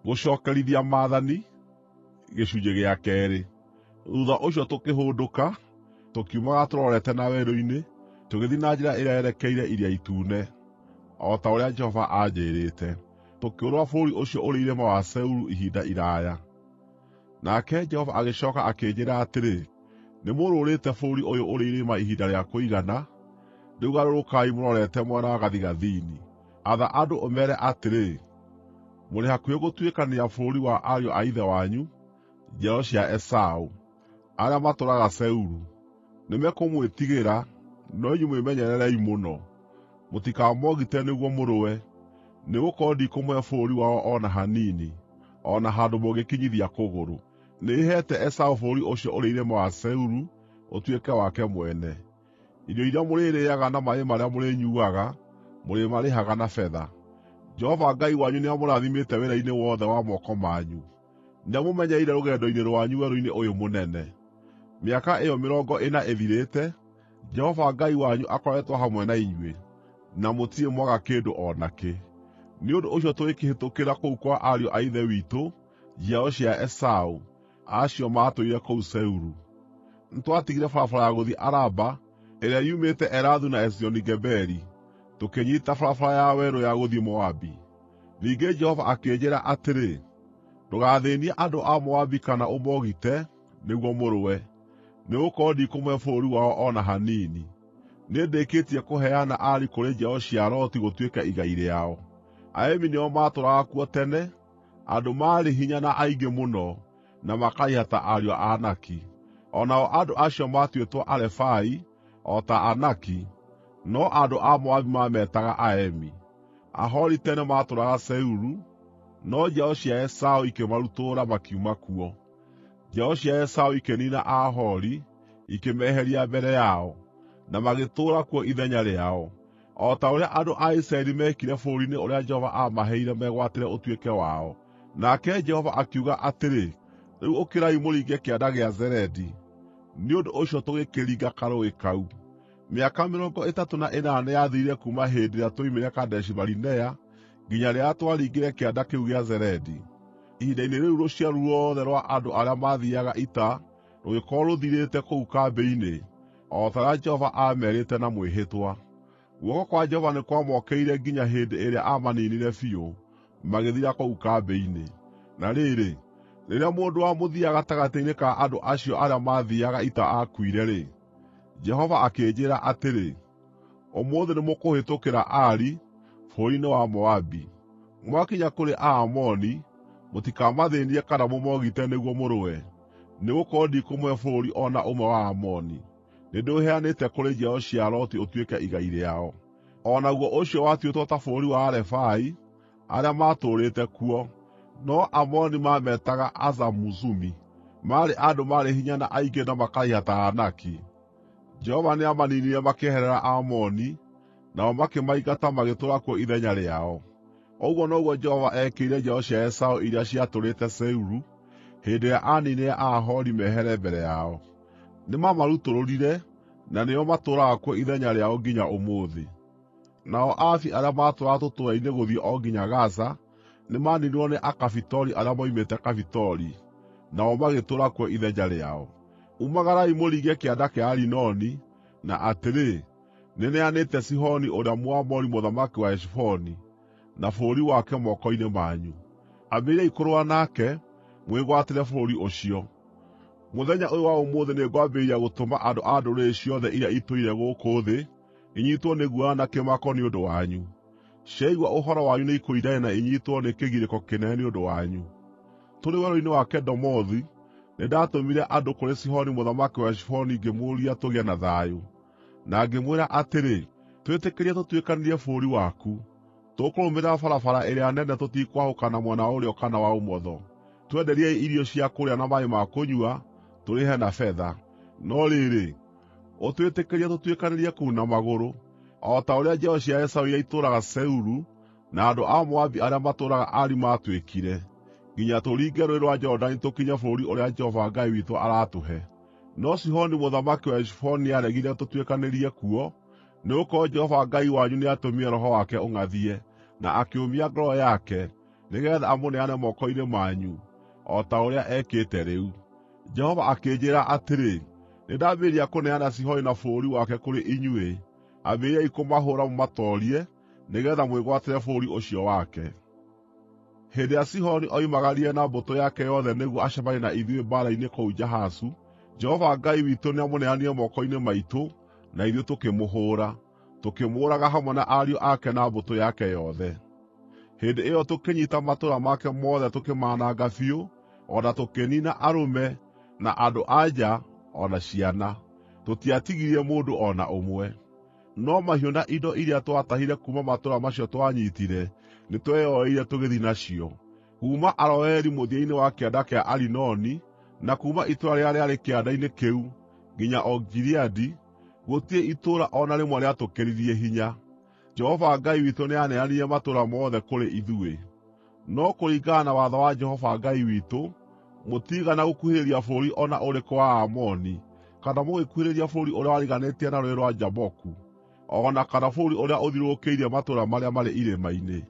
Gũcookerithia Maathani, gĩcunjĩ gĩa keerĩ. Thuutha ũcio tũkĩhũndũka, tũkiumagara tũrorete na werũ-inĩ, tũgĩthiĩ na njĩra ĩrĩa yerekeire Iria Itune, o ta ũrĩa Jehova aanjĩĩrĩte. Tũkĩũrũra bũrũri ũcio ũrĩ irĩma wa Seiru ihinda iraaya. Nake Jehova agĩcooka akĩnjĩĩra atĩrĩ, “Nĩmũũrũrĩte bũrũri ũyũ ũrĩ irĩma ihinda rĩa kũigana, rĩu garũrũkai mũrorete mwena wa gathigathini. Atha andũ ũmeere atĩrĩ, ‘Mũrĩ hakuhĩ gũtuĩkanĩria bũrũri wa ariũ a ithe wanyu, njiaro cia Esaũ, arĩa matũũraga Seiru. Nĩmekũmwĩtigĩra, no inyuĩ mwĩmenyererei mũno. Mũtikamogite nĩguo mũrũe, nĩgũkorwo ndikũmũhe bũrũri wao o na hanini, o na handũ mũngĩkinyithia kũgũrũ. Nĩheete Esaũ bũrũri ũcio ũrĩ irĩma wa Seiru ũtuĩke wake mwene. Irio iria mũrĩrĩĩaga na maaĩ marĩa mũrĩnyuuaga mũrĩmarĩhaga na betha. Jehova Ngai wanyu nĩamũrathimĩte wĩra-inĩ wothe wa moko manyu. Nĩamũmenyereire rũgendo-inĩ rwanyu werũ-inĩ ũyũ mũnene. Mĩaka ĩyo mĩrongo ĩna ĩthirĩte, Jehova Ngai wanyu akoretwo hamwe na inyuĩ, na mũtirĩ mwaga kĩndũ o nakĩ. Nĩ ũndũ ũcio tũgĩkĩhĩtũkĩra kũu kwa ariũ a ithe witũ, njiaro cia Esaũ, acio maatũire kũu Seiru. Nĩtwatigire barabara ya gũthiĩ Araba ĩrĩa yumĩte Elathu na Ezioni-Geberi, tũkĩnyiita barabara ya werũ ya gũthiĩ Moabi. Ningĩ Jehova akĩnjĩĩra atĩrĩ, “Ndũgathĩĩnie andũ a Moabi kana ũmoogite nĩguo mũrũe, nĩgũkorwo ndikũmũhe bũrũri wao o na hanini. Nĩndĩkĩtie kũheana Ari kũrĩ njiaro cia Loti gũtuĩke igai rĩao.” Aemi nĩo maatũũraga kuo tene, andũ maarĩ hinya na aingĩ mũno, na makaraiha ta ariũ a Anaki. O nao andũ acio maatuĩtwo Arefai, o ta Anaki, no andũ a Moabi maametaga Aemi. Ahori tene maatũũraga Seiru, no njiaro cia Esaũ ikĩmarutũrũra makiuma kuo. Njiaro cia Esaũ ikĩniina Aahori, ikĩmeheria mbere yao, na magĩtũũra kuo ithenya rĩao, o ta ũrĩa andũ a Isiraeli meekire bũrũri-inĩ ũrĩa Jehova aamaheire megwatĩre ũtuĩke wao. Nake Jehova akiuga atĩrĩ, “Rĩu ũkĩrai mũringe Kĩanda gĩa Zeredi.” Nĩ ũndũ ũcio tũgĩkĩringa karũũĩ kau. Mĩaka 38 nĩyathirire kuuma hĩndĩ ĩrĩa tuoimire Kadeshi-Barinea nginya rĩrĩa twaringire kĩanda kĩu gĩa Zeredi. Ihinda-inĩ rĩu rũciaro ruothe rwa andũ arĩa maathiiaga ita rũgĩkorwo rũthirĩte kũu kambĩ-inĩ, o ta ũrĩa Jehova aamerĩte na mwĩhĩtwa. Guoko kwa Jehova nĩ kwamokĩrĩire nginya hĩndĩ ĩrĩa aamaniinire biũ, magĩthira kũu kambĩ-inĩ. Na rĩrĩ, rĩrĩa mũndũ wa mũthia gatagatĩ-inĩ ka andũ acio arĩa maathiiaga ita aakuire-rĩ, Jehova akĩnjĩĩra atĩrĩ, “Ũmũthĩ nĩmũkũhĩtũkĩra Ari, bũrũri-inĩ wa Moabi. Mwakinya kũrĩ Aamoni, mũtikamathĩĩnie kana mũmoogite nĩguo mũrũe, nĩgũkorwo ndikũmũhe bũrũri o na ũmwe wa Aamoni. Nĩndĩũheanĩte kũrĩ njiaro cia Loti ũtuĩke igai rĩao.” O naguo ũcio watuĩtwo ta bũrũri wa Arefai arĩa maatũũrĩte kuo, no Aamoni maametaga Azamuzumi. Maarĩ andũ maarĩ hinya na aingĩ na makaraiha ta Aanaki. Jehova nĩamaniinire makĩeherera Aamoni, nao makĩmaingata magĩtũũra kuo ithenya rĩao. Ũguo noguo Jehova eekĩire njiaro cia Esaũ iria ciatũũrĩte Seiru hĩndĩ ĩrĩa aaniinire Aahori mehere mbere yao. Nĩmamarutũrũrire, na nĩo matũũraga kuo ithenya rĩao nginya ũmũthĩ. Nao Aavi arĩa maatũũraga tũtũũra-inĩ gũthiĩ o nginya Gaza nĩmaniinirwo nĩ Akafitori arĩa moimĩte Kafitori, nao magĩtũũra kuo ithenya rĩao. Umagarai mũringe kĩanda kĩa Arinoni, na atĩrĩ, nĩneanĩte Sihoni ũrĩa Mũamori mũthamaki wa Heshiboni, na bũrũri wake moko-inĩ manyu. Ambĩrĩriai kũrũa nake, mwĩgwatĩre bũrũri ũcio. Mũthenya ũyũ wa ũmũthĩ nĩngwambĩrĩria gũtũma andũ a ndũrĩrĩ ciothe iria itũire gũkũ thĩ inyiitwo nĩ guoya na kĩmako nĩ ũndũ wanyu. Ciaigua ũhoro wanyu nĩikũinaina na inyiitwo nĩ kĩgirĩko kĩnene nĩ ũndũ wanyu. Tũrĩ werũ-inĩ wa Kedemothu nĩndatũmire andũ kũrĩ Sihoni mũthamaki wa Heshiboni ngĩmũũria tũgĩe na thayũ, na ngĩmwĩra atĩrĩ, ‘Twĩtĩkĩrie tũtuĩkanĩrie bũrũri waku. Tũkũrũmĩrĩra barabara ĩrĩa nene tũtikwahũka na mwena wa ũrĩo kana wa ũmotho. Twenderiei irio cia kũrĩa na maaĩ ma kũnyua, tũrĩhe na betha. No rĩrĩ, ũtwĩtĩkĩrie tũtuĩkanĩrie kũu na magũrũ, o ta ũrĩa njiaro cia Esaũ iria itũũraga Seiru na andũ a Moabi arĩa matũũraga Ari maatwĩkire, nginya tũringe Rũũĩ rwa Jorodani tũkinye bũrũri ũrĩa Jehova Ngai witũ aratũhe.” No Sihoni mũthamaki wa Heshiboni nĩaregire tũtuĩkanĩrie kuo, nĩgũkorwo Jehova Ngai wanyu nĩatũmire roho wake ũng'athie, na akĩũmia ngoro yake, nĩgeetha amũneane moko-inĩ manyu, o ta ũrĩa ekĩte rĩu. Jehova akĩnjĩĩra atĩrĩ, ‘Nĩndambĩrĩria kũneana Sihoni na bũrũri wake kũrĩ inyuĩ. Ambĩrĩriai kũmahũũra mũmatoorie, nĩgeetha mwĩgwatĩre bũrũri ũcio wake.’ Hĩndĩ ĩrĩa Sihoni oimagarire na mbũtũ yake yothe nĩguo acemanie na ithuĩ mbaara-inĩ kũu Jahazu, Jehova Ngai witũ nĩamũneanire moko-inĩ maitũ, na ithuĩ tũkĩmũhũũra, tũkĩmũũraga hamwe na ariũ ake na mbũtũ yake yothe. Hĩndĩ ĩyo tũkĩnyiita matũũra make mothe tũkĩmaananga biũ, o na tũkĩniina arũme, na andũ-a-nja, o na ciana. Tũtiatigirie mũndũ o na ũmwe. No mahiũ na indo iria twatahire kuuma matũũra macio twanyiitire nĩtweyoeire tũgĩthiĩ nacio. Kuuma Aroeri mũthia-inĩ wa kĩanda kĩa Arinoni, na kuuma itũũra rĩrĩa rĩarĩ kĩanda-inĩ kĩu, nginya o Gileadi, gũtirĩ itũũra o na rĩmwe rĩatũkĩririe hinya. Jehova Ngai witũ nĩaneanire matũũra mothe kũrĩ ithuĩ. No kũringana na watho wa Jehova Ngai witũ, mũtiigana gũkuhĩrĩria bũrũri o na ũrĩkũ wa Aamoni, kana mũgĩkuhĩrĩria bũrũri ũrĩa wariganĩtie na Rũũĩ rwa Jaboku, o na kana bũrũri ũrĩa ũthiũrũrũkĩirie matũũra marĩa marĩ irĩma-inĩ.